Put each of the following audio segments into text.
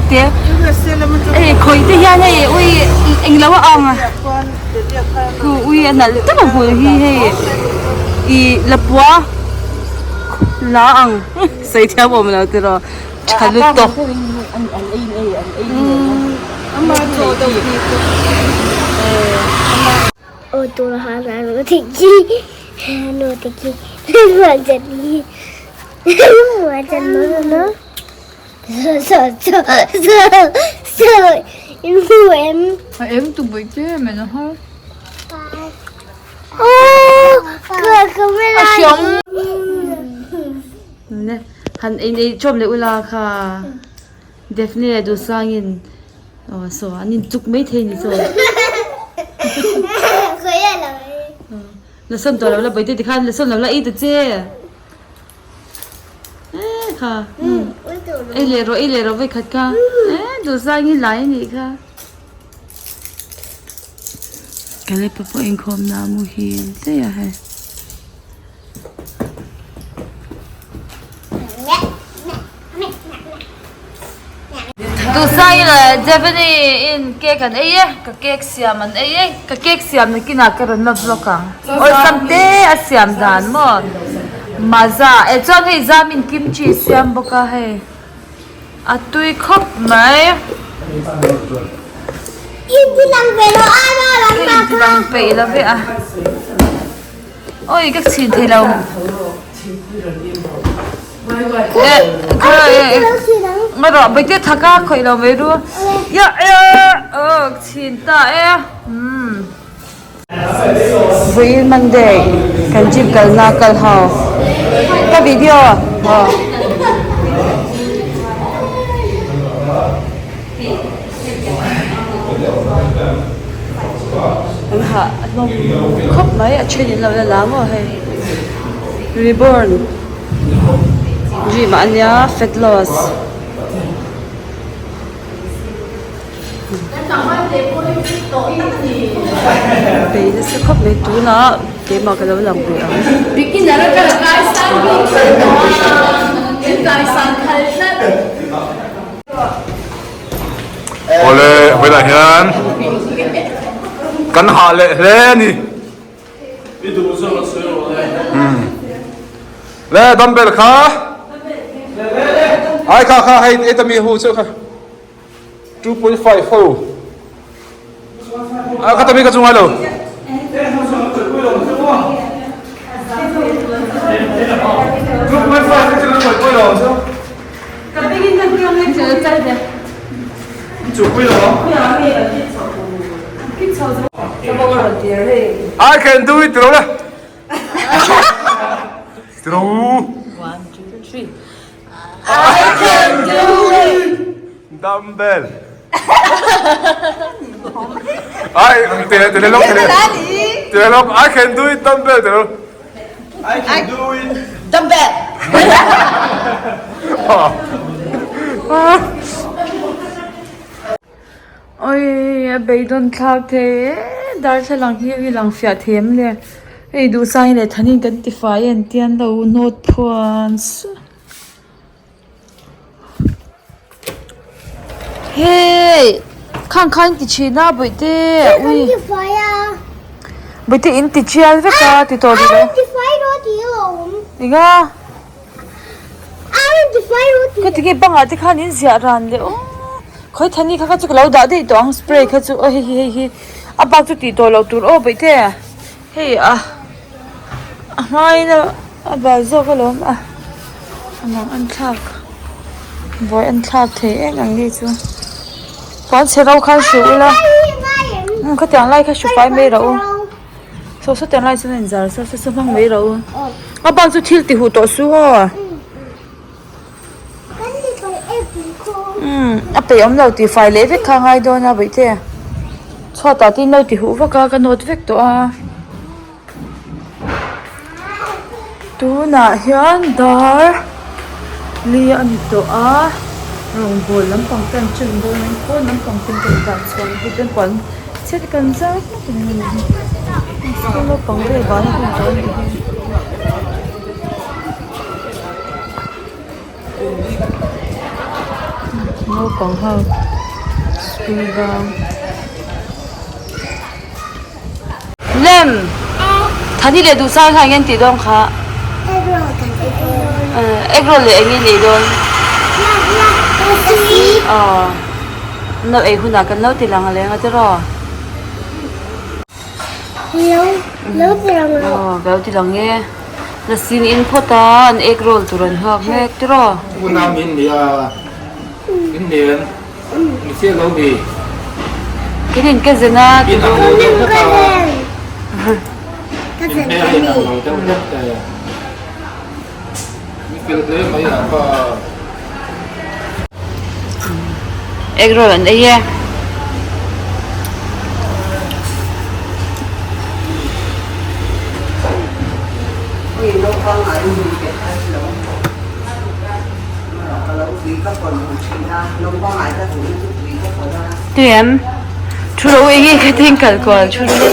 te hei khawi te hian hei ui englo a ang a khu ui a nalh tak a hmul hi hei ih lapua la ang sawi thiam awm lo tiraw tha lutuk. Han ei nei chawm leh ula kha Daphne a duhsangin aw saw an inchuk maithei ni chaw la sawn tawh lo la bawihte tikhan la sawn lo la ei ta che eh kha ei leh rawh ei leh rawh vawikhat kha eh duhsangin lai a nih kha. Kalepa pawh inkhawmna a muhil daih a hei. Duhsai leh Devani in cake an ei e, ka cake siam an ei e, ka cake siam nakinah ka rawn la vlog ang. Awlsam te a siam dan maw? Maza eh chuan hei Zamin kimchi siam bawk a hei a tui khawp mai. Ka intilang peih lo ve a. Oi ka chhin thei lo. Nga rawh baite thaka khawih lo mai ru. Ya ya oh chhin ta e. Um. Vawiin Monday kan jeep kalna kal ho. Ka video. Oh. An hah a hlawm khawp mai a then in lo la la maw hei reborn gym ah ania fat loss bei nasa khawp mai tunah keimah ka lo lang ve ang. Awle vawilah hian kan hah leh hle a ni. Le dumbbell kha ai kha kha hei ei tami hu chu kha 2.5 ho a kha tami ka chu ngai lo. I can do it tiro le tiro 1 2 3 I can do it dumbbell ai te te le lok te te lok I can do it dumbbell te lo I can do it dumbbell Oi a beidawn thlak thei e darthlalang hi a lang fiah thei em le hei duhsang leh thanin kan ti fai a entir an lo nawt phuan suah. Hei khang kha in ti thin a bawihte ui bawihte in ti chial vek a ti tawh rih lo enga ka ti nge bangah te khan in ziah ran leh aw khawi thani kha kha chu ka lo dah daih tawh ang spray kha chu aw hei hi hei hi a bak chu tih tawh loh tur aw bawihte hei a a hmain a a bal zawk alawm a a mang an thlak vawi an thlak thei em ang hi chu puan chhe ro khan hru ula umm khatiang lai kha hru fai mai rawh u saw sawtiang lai chuan a inzar saw saw saw hmang mai rawh u a bak chu thil ti huh tawh suh aw umm a peih awm lo tih fai leh vek kha a ngai dawn a bawihte chhuatah te in lo ti huh vak a ka nawt vek tawh a. Tunah hian dar li a ni tawh a rawngbawl lampang te an ṭan dawn a pawn lampang te an dah chhuah a hei puan chhe te kan zar vek a ni school naupang vel ban a hun tawh a nih hi. Naupang ho school bang. Lem! Thani leh duhsang kha eng nge an tih dawn kha? Egg roll leh eng nge an ei dawn? Aw an lo ei hunah kan lo ti lang aleng a tiraw? Aw ka lo ti lang e. Lassi in phawt a an egg roll tur an nghak mek tiraw? Kan in ka zen a ti dawn. Egg roll an ei e. Tui em? Thu lo eng nge ka tin kal kual thu lo.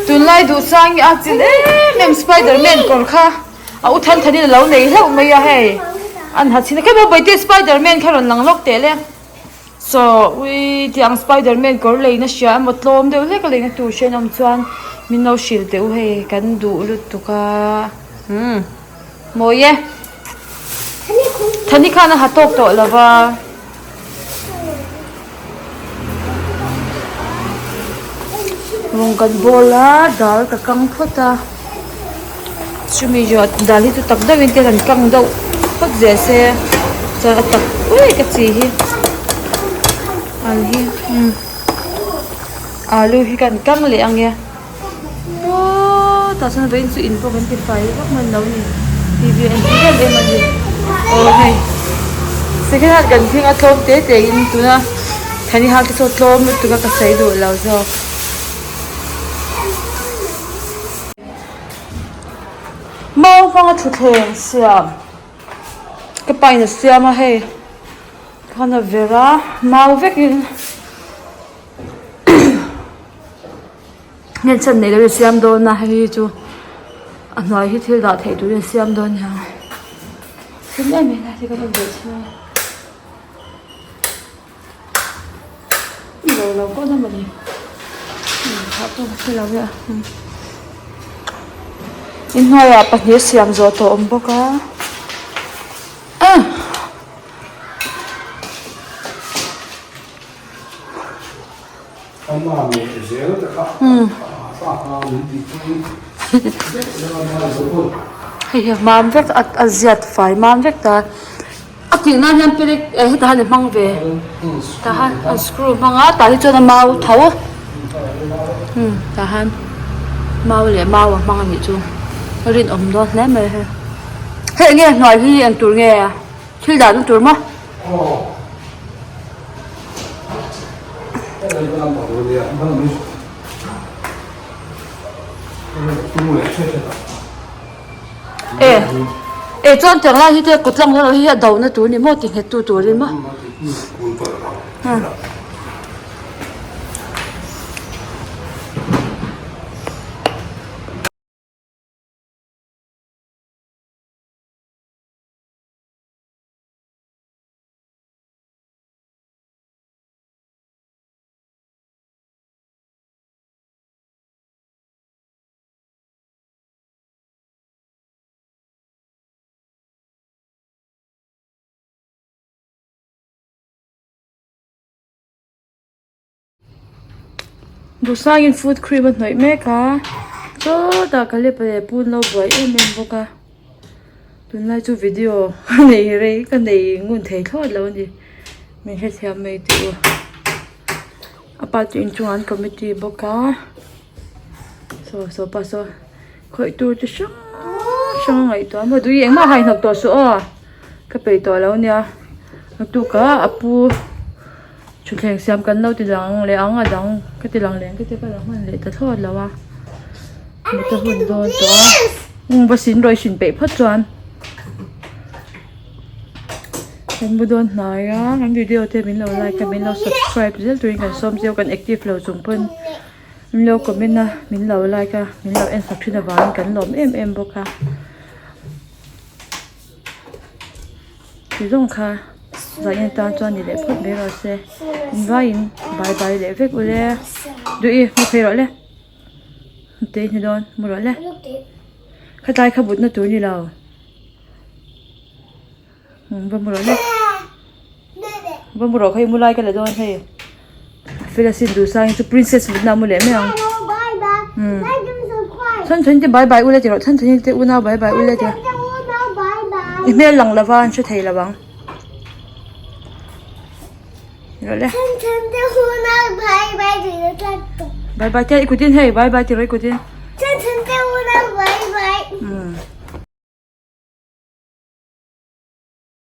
Tunlai duhsang hi a chin em em Spiderman kawr kha a u than thanin a lo nei hlauh mai a hei. An ha chhin a khaw baite Spiderman kha rawn lang lawk teh le. Saw ui tiang Spiderman kawr leina hria emaw tlawm deuh hlek a leina tur hrian awm chuan min lo hrilh teh u hei kan duh lutuk a umm. Mawi e. Thani khan a ha tawk tawh lo va. Rawng kan bawl a, dal ka kang phawt a. Chumi zawh dal hi chu tak deuhin te han kang deuh phawt zel se chuan a tak ui ka chi hi al hi umm alu hi kan kang leh ang e. Aw tah chuan vawiin chu in pawh kan ti fai vak hman lo ni tv a en tui em em a ni aw hei second hand kan thleng a tlawm te te in tuna thani hak te saw tlawm lutuk a ka sawi duh lo zawk. Mau hmanga thutthleng siam ka pa in a siam a hei khan a ver a mau vekin. Heng chhan neih loh hi a siam dawn a hei hi chu a hnuai hi thil dah theih turin a siam dawn nia thil em em a ti ka en ve chhung a lo lo pawh na mawni thah pawh ka hrelo e a inhnuaiah pahnih a siam zawh tawh awm bawk a. Hei hi mam vek a a ziat fai mam vek ta a kilh nan hian pelek eh hetah hian a hmang ve tah hian an screw hmang a tah hi chuan a mau tho umm tah hian mau leh mau a hmang a nih chu a rinawm dawn hle mai hei hei eng nge hnuai hi eng tur nge thil dahna tur maw. E e chuan tiang lai hi te kut lang lo hi a do na tur ni maw ti nghet tu turin maw. Duhsangin food cream a hnawih mek a chawtah ka lep leh pun lo buai em em bawk a tunlai chu video ka nei rei ka nei ngun thei thlawt lo a ni min hrethiam mai teh u a pa chu inchungah an committee bawk a saw saw pa saw khawih tur chi hrang hrang a ngaihtuah a maw tui engmah ha inhnawk tawh suh aw ka peih tawh lo nia naktukah a pu. Thutthleng siam kan lo ti lang leh ang a dang ka ti lang leh ang ka tia ka la hman leh ta thlawt lo a mut a hun dawn tawh a umm va sin rawih hrin peih phawt chuan kan mu dawn hnai a kan video te min lo like a min lo subscribe zel turin kan sawm zeuh kan active lo chung pawn min lo comment a min lo like a min lo en sak thin avangin kan lawm em em bawk a ti zawng kha. Zanin atan chuan ni leh phawt mai rawh se invaiin bye bye leh vek ule duh i mu phei rawh le hnute i hni dawn mu rawh le khatlai kha but na tur ni lo va mu rawh le va mu rawh kha i mu lai ka la dawn hei fel asin duhsangin chu princess mutna a mu leh mai ang umm chhan chhan te bye bye ule ti rawh chhan chhan te unau bye bye ule ti rawh i hmel lang lova an hre thei lo ang rawh le bye bye te i kutin hei bye bye ti rawh i kutin.